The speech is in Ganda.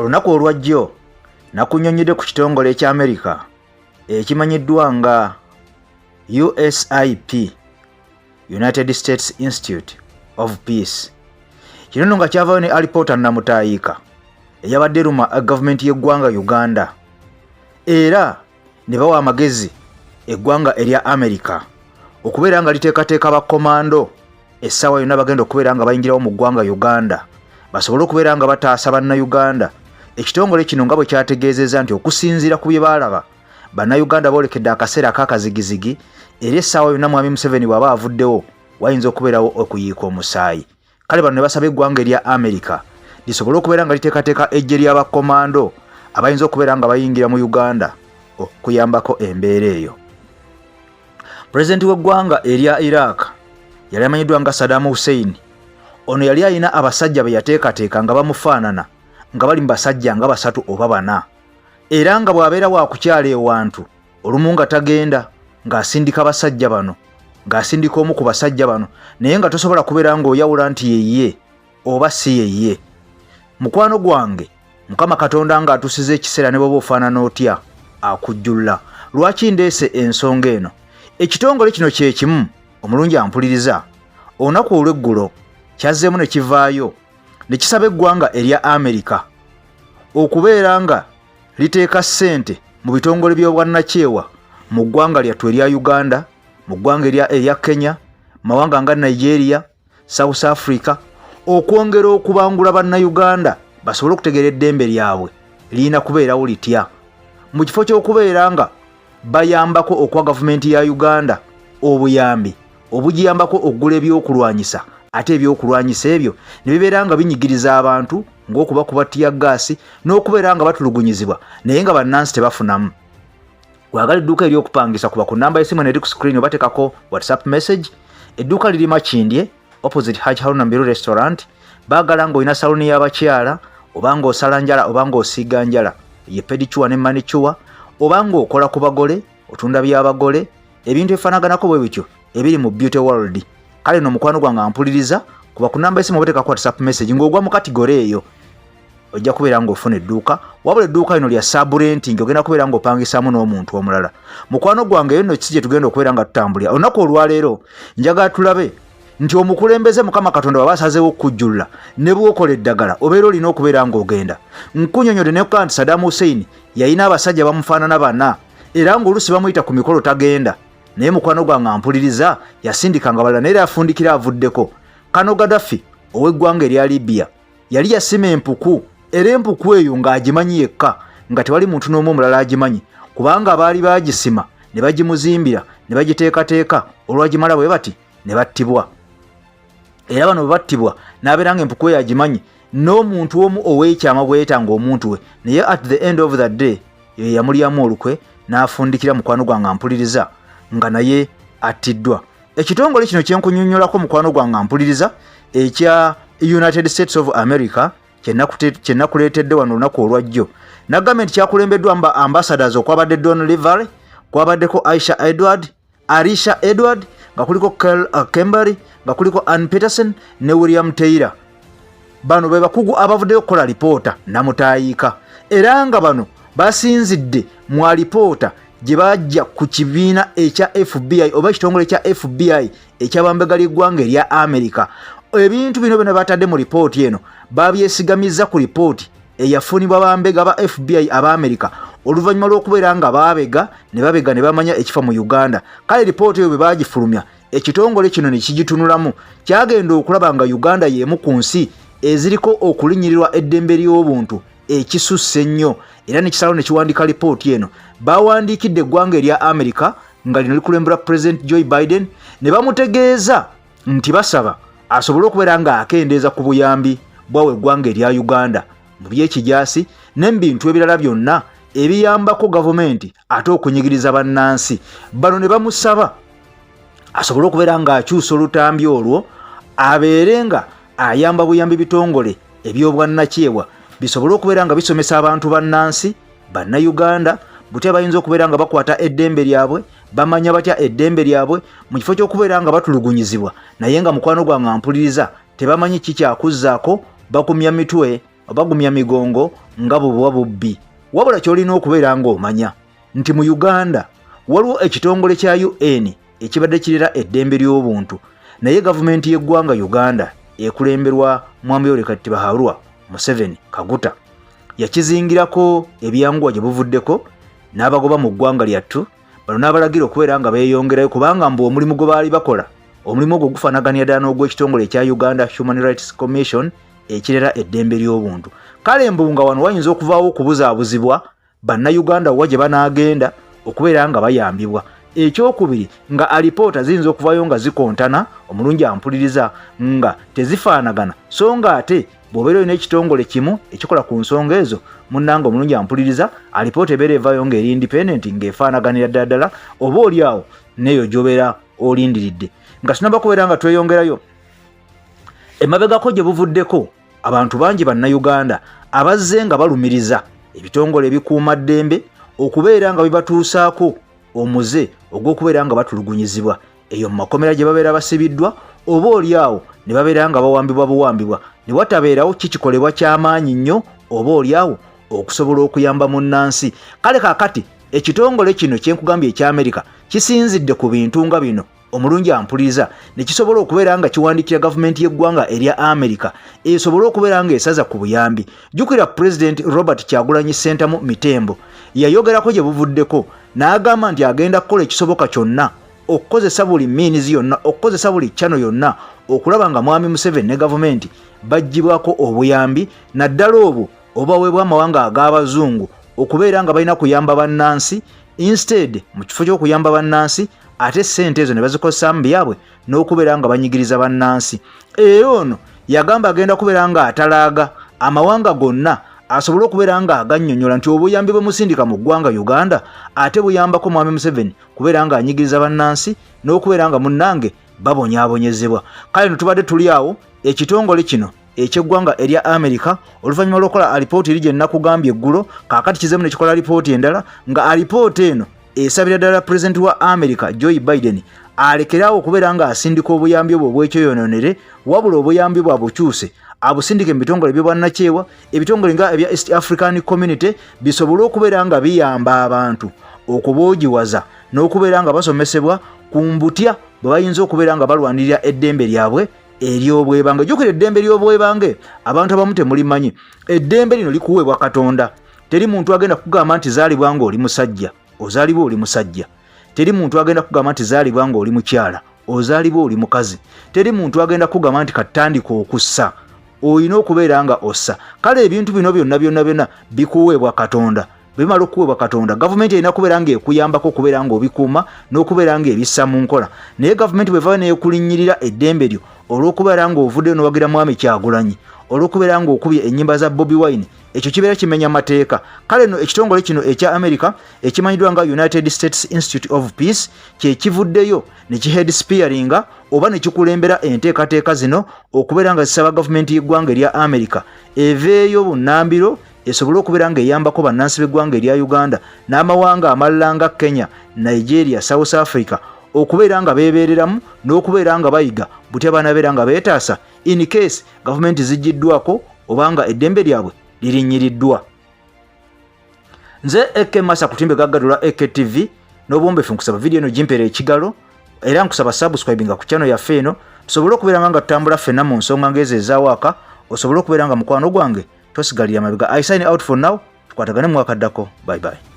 Olunaku olwajjo nakunyonyedde ku kitongole ekya Amerika ekimanyiddwa nga USIP, United States Institute of Peace. Kino nno nga kyavayo ne alipoota nnamutaayiika eyabadde eruma gavumenti y'eggwanga Uganda, era ne bawa amagezi eggwanga erya Amerika okubeera nga liteekateeka bakomando essaawa yonna bagenda okubeera nga bayingirawo mu ggwanga Uganda basobole okubeera nga bataasa Bannayuganda. Ekitongole kino nga bwe kyategeezezza nti okusinziira ku bye baalaba, Bannayuganda boolekedde akaseera ak'akazigizigi, era essaawa yonna Mwami Museveni bw'aba avuddewo wayinza okubeerawo okuyiika omusaayi. Kale bano ne basaba eggwanga erya Amerika lisobole okubeera nga liteekateeka eggye ly'abakomando abayinza okubeera nga bayingira mu Uganda okuyambako embeera eyo. Pulezidenti w'eggwanga erya Iraq yali amanyiddwa nga Saddam Hussein. Ono yali alina abasajja be yateekateeka nga bamufaanana, nga bali mu basajja nga basatu oba bana, era nga bw'abeera wakukyala ewantu olumu nga tagenda, ng'asindika basajja bano, ng'asindika omu ku basajja bano, naye nga tosobola kubeera ng'oyawula nti yeye oba si yeye. Mukwano gwange, Mukama Katonda ng'atusiza ekiseera ne bw'oba ofaanana otya akujjulula. Lwaki ndeese ensonga eno? Ekitongole kino kye kimu, omulungi ampuliriza, olunaku olw'eggulo kyazzeemu ne kivaayo ne kisaba eggwanga erya Amerika okubeera nga liteeka ssente mu bitongole by'obwannakyewa mu ggwanga lyattu erya Uganda, mu ggwanga erya Kenya, mawanga nga Nigeria, South Africa, okwongera okubangula Bannayuganda basobole okutegeera eddembe lyabwe lirina kubeerawo litya, mu kifo ky'okubeera nga bayambako okuwa gavumenti ya Uganda obuyambi obugiyambako okugula ebyokulwanyisa, ate ebyokulwanyisa ebyo ne bibeera nga binyigiriza abantu ng'okubakuba ttiyaggaasi n'okubeera nga batulugunyizibwa, naye nga bannansi tebafunamu. Bwagala edduuka ery'okupangisa, kuba ku namba y'essimu eno eri ku screen oba tekako WhatsApp message. Edduuka liri Makindye, opposite Hajj Haruna Mbiru Restaurant. Baagala ng'olina saluni y'abakyala, oba ng'osala njala, oba ng'osiiga njala, ye pedicure ne manicure, oba ng'okola ku bagole, otunda by'abagole, ebintu ebifaanaganako bwe bityo ebiri mu beauty world. Kale no mukwano gwange ampuliriza, kuba ku namba y'essimu oba tekako WhatsApp message ng'ogwa mu category eyo, ojja kubeera ng'ofuna edduuka. Wabula edduuka lino lya subrenting, ogenda kubeera ng'opangisaamu n'omuntu omulala. Mukwano gwange, eyo nno kisi gye tugenda okubeera nga tutambulira olunaku olwaleero. Njagala tulabe nti omukulembeze Mukama Katonda waba asazeewo okukujjulula, ne bw'okola eddagala obeera olina okubeera ng'ogenda. Nkunyonyodde nekugaa nti Saddam Hussein yalina abasajja bamufaanana bana, era ng'oluusi bamuyita ku mikolo tagenda, naye mukwano gwange ampuliriza, yasindikanga balala, naye era yafundikira avuddeko. Kano Gaddafi ow'eggwanga erya Libya yali yasima empuku, era empuku eyo ng'agimanyi yekka, nga tewali muntu n'omu omulala agimanyi, kubanga baali baagisima ne bagimuzimbira ne bagiteekateeka, olwagimala bwe bati ne battibwa. Era bano bwe battibwa n'abeera nga empuku eyo agimanyi n'omuntu omu ow'ekyama bweyetanga omuntu we, naye at the end of the day ye yamulyamu olukwe n'afundikira, mukwano gwange ampuliriza, nga naye attiddwa. Ekitongole kino kyenkunyonnyolako, mukwano gwange ampuliriza, ekya United States of America kyenakuleetedde wano olunaku olwajjo, nagambye nti kyakulembeddwamu ba ambassadors okwabadde Don Lively, kwabaddeko Aisha Edward, Arisha Edward, nga kuliko Kel Kembery, nga kuliko Ann Peterson ne William Taylor. Bano be bakugu abavuddeyo okukola lipoota namutaayiika, era nga bano basinzidde mu alipoota gye bajja ku kibiina ekya FBI oba ekitongole kya FBI ekyabambega ly'eggwanga erya Amerika. Ebintu bino byona batadde mu lipooti eno babyesigamizza ku lipooti eyafunibwa bambega ba FBI aba Amerika oluvannyuma lw'okubeera nga baabega ne babega ne bamanya ekifa mu Uganda. Kale lipooti eyo bwe baagifulumya, ekitongole kino ne kigitunulamu, kyagenda okulaba nga Uganda y'emu ku nsi eziriko okulinnyirirwa eddembe ly'obuntu ekisusse ennyo, era ne kisalawo ne kiwandiika lipooti eno. Bawandiikidde eggwanga erya Amerika nga lino likulemberwa President Joe Biden ne bamutegeeza nti basaba asobole okubeera ng'akendeeza ku buyambi bwawa eggwanga erya Uganda mu by'ekijaasi ne mu bintu ebirala byonna ebiyambako gavumenti ate okunyigiriza bannansi. Bano ne bamusaba asobole okubeera ng'akyusa olutambi olwo, abeere nga ayamba buyambi bitongole eby'obwannakyewa bisobole okubeera nga bisomesa abantu bannansi Bannayuganda butya bayinza okubeera nga bakwata eddembe lyabwe, bamanya batya eddembe lyabwe, mu kifo ky'okubeera nga batulugunyizibwa, naye nga mukwano gwange ampuliriza tebamanyi kikyakuzzaako, bakumya mitwe. Bagumya migongo nga bubuwa bubbi. Wabula ky'olina okubeera ng'omanya nti mu Uganda waliwo ekitongole kya UN ekibadde kirera eddembe ly'obuntu, naye gavumenti y'eggwanga Uganda ekulemberwa Mwami Yoweri Tibahaburwa Museveni Kaguta yakizingirako ebyanguwa gye buvuddeko n'abagoba mu ggwanga lyattu bano n'abalagira okubeera nga beeyongerayo, kubanga mbu omulimu gwe baali bakola, omulimu ogwo gufaanaganira ddala n'ogw'ekitongole ekya Uganda Human Rights Commission ekirera eddembe ly'obuntu. Kale mbu nga wano wayinza okuvaawo okubuzaabuzibwa Bannayuganda wa gye banaagenda okubeera nga bayambibwa. Ekyokubiri, nga alipoota ziyinza okuvaayo nga zikontana, omulungi ampuliriza, nga tezifaanagana, so nga ate bw'obeera olina ekitongole kimu ekikola ku nsonga ezo, munnange omulungi ampuliriza, alipoota ebeera evaayo ng'eri independent, ng'efaanaganira ddala ddala oba oli awo n'eyo gy'obeera olindiridde. Nga tunaba kubeera nga tweyongerayo emabegako gye buvuddeko, abantu bangi Bannayuganda abazze nga balumiriza ebitongole ebikuuma ddembe okubeera nga bibatuusaako omuze ogw'okubeera nga batulugunyizibwa eyo mu makomera gye babeera basibiddwa, oba oli awo ne babeera nga bawambibwa buwambibwa ne watabeerawo kikikolebwa ky'amaanyi nnyo oba oli awo okusobola okuyamba munnansi. Kale kaakati ekitongole kino kyenkugambye ekya Amerika kisinzidde ku bintu nga bino, omulungi ampuliriza, ne kisobola okubeera nga kiwandiikira gavumenti y'eggwanga erya Amerika esobole okubeera ng'esaza ku buyambi. Jjukira Pulezidenti Robert Kyagulanyi Ssentamu Mitembo yayogerako gye buvuddeko n'agamba nti agenda kukola ekisoboka kyonna okukozesa buli means yonna, okukozesa buli channel yonna okulaba nga Mwami Museveni ne gavumenti baggyibwako obuyambi, naddala obwo obubaweebwa amawanga ag'abazungu okubeera nga balina kuyamba bannansi. Instead, mu kifo ky'okuyamba bannansi, ate ssente ezo ne bazikozesa mu byabwe n'okubeera nga banyigiriza bannansi. Era ono yagamba agenda kubeera nga atalaaga amawanga gonna asobole okubeera nga agannyonnyola nti obuyambi bwe musindika mu ggwanga Uganda ate buyambako Mwami Museveni kubeera nga anyigiriza bannansi n'okubeera nga munnange babonyaabonyezebwa. Kale no tubadde tuli awo, ekitongole kino eky'eggwanga erya Amerika oluvannyuma lw'okukola alipoota eri gye nnakugambye eggulo, kaakati kizeemu ne kikola alipoota endala, nga alipoota eno esabira ddala pulezidenti wa Amerika Joe Biden alekeraawo okubeera ng'asindika obuyambi obwo obwekyoyonoonere, wabula obuyambi bwa bukyuse abusindike mu bitongole ebyobwannakyewa, ebitongole nga ebya East African Community, bisobole okubeera nga biyamba abantu okuboogiwaza n'okubeera nga basomesebwa ku mbutya bwe bayinza okubeera nga balwanirira eddembe lyabwe ery'obwebange. Jjukira, eddembe ly'obwebange abantu abamu temulimanyi. Eddembe lino likuweebwa Katonda. Teri muntu agenda kugamba nti zaalibwa ng'oli musajja, ozaalibwa oli musajja. Teri muntu agenda kugamba nti zaalibwa ng'oli mukyala, ozaalibwa oli mukazi. Teri muntu agenda kugamba nti katandika okussa, olina okubeera nga ossa. Kale ebintu bino byonna byonna byonna bikuweebwa Katonda. Bwe bimala okuweebwa Katonda, gavumenti erina kubeera ng'ekuyambako okubeera ng'obikuuma n'okubeera ng'ebissa mu nkola. Naye gavumenti bwevaayo n'ekulinnyirira eddembe lyo olw'okubeera ng'ovuddeyo n'owagira Mwami Kyagulanyi, olw'okubeera ng'okubye ennyimba za Bobi Wine, ekyo kibeera kimenya mateeka. Kale no ekitongole kino ekya Amerika ekimanyiddwa nga United States Institute of Peace kye kivuddeyo ne kihead spearinga oba ne kikulembera enteekateeka zino okubeera nga zisaba gavumenti y'eggwanga erya Amerika eveeyo bunnambiro esobole okubeera ng'eyambako bannansi b'eggwanga erya Uganda n'amawanga amalala nga Kenya, Nigeria, South Africa okubeera nga beebeereramu n'okubeera nga bayiga butya banabeera nga beetaasa in case gavumenti ziggyiddwako oba nga eddembe lyabwe lirinnyiriddwa. Nze AK Masa kutimbe gaggadula AK TV n'obuwombeefu nkusaba vidiyo eno gimpeera ekigalo, era nkusaba subscribinga ku channel yaffe eno tusobole okubeera nga tutambula ffenna mu nsonga ng'ezo ezawaaka, osobole okubeera nga mukwano gwange tosigalira mabega. I sign out for now, tukwatagane mu mwaka ddako. Bye bye.